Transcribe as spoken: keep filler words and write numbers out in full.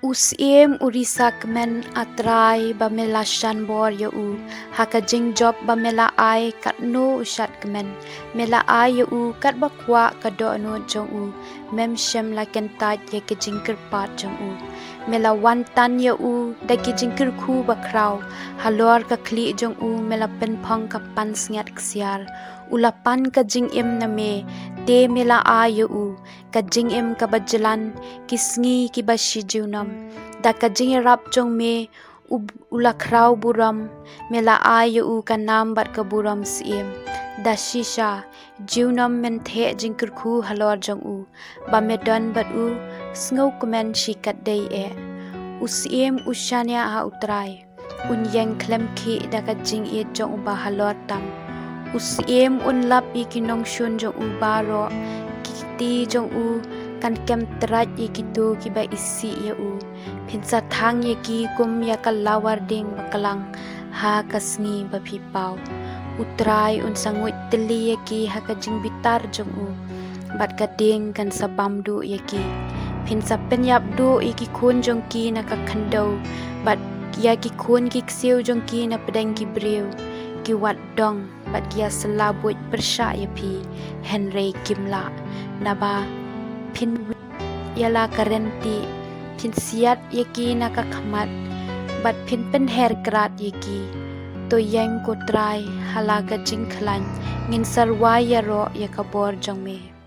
U syiem u risa kmen, A Trai, ba me la shan bor ïa u; ha ka jingjop ba me la ai, katno u shad kmen! Me la ai ïa u katba kwah ka dohnud jong u; mem shym la kyntait ïa ki jingkyrpad jong u. Me la wan tan ïa u da ki jingkyrkhu bakhraw; halor ka khlieh jong u me la pynphong ka pansngiat ksiar. U la pan ka jingim na me, te me la ai ïa u, ka jingim kaba jlan, ki sngi kiba shi junom. Da ka jingïarap jong me u, u la khraw burom; me la ai ïa u ka nam bad ka burom syiem. Da shisha junom men theh jingkyrkhu halor jong u; ba me don bad u, sngewkmen shikatdei eh. U syiem u shaniah ha U Trai; un ïeng khlem khih da ka jingïeit jong uba halor tam. U syiem un lap ïa ki nongshun jong u baroh; ki kti jong u kan kem trait ïa kito kiba isih ïa u. Phin sa thang ïa ki kum ïa ka lawar dieng baklang ha ka sngi ba phi paw. U Trai un sa nguid tylli ïa ki ha ka jingbitar jong u, bad ka dieng kan sa bam duh ïa ki. Phin sa pynïap duh ïa ki khun jong ki na ka khyndew, bad ïa ki khun ki ksiew jong ki napdeng ki briew. Ki wad dong bad ki ïasylla buit pyrshah ïa phi, hynrei kim lah; naba phin wiar ïa la ka ryntieh. Phin siat ïa ki na ka khmat, bad phin pynher krad ïa ki. To ïeng, ko Trai, ha la ka jingkhlaiñ; ngin sa rwai ïaroh ïa ka bor jong me.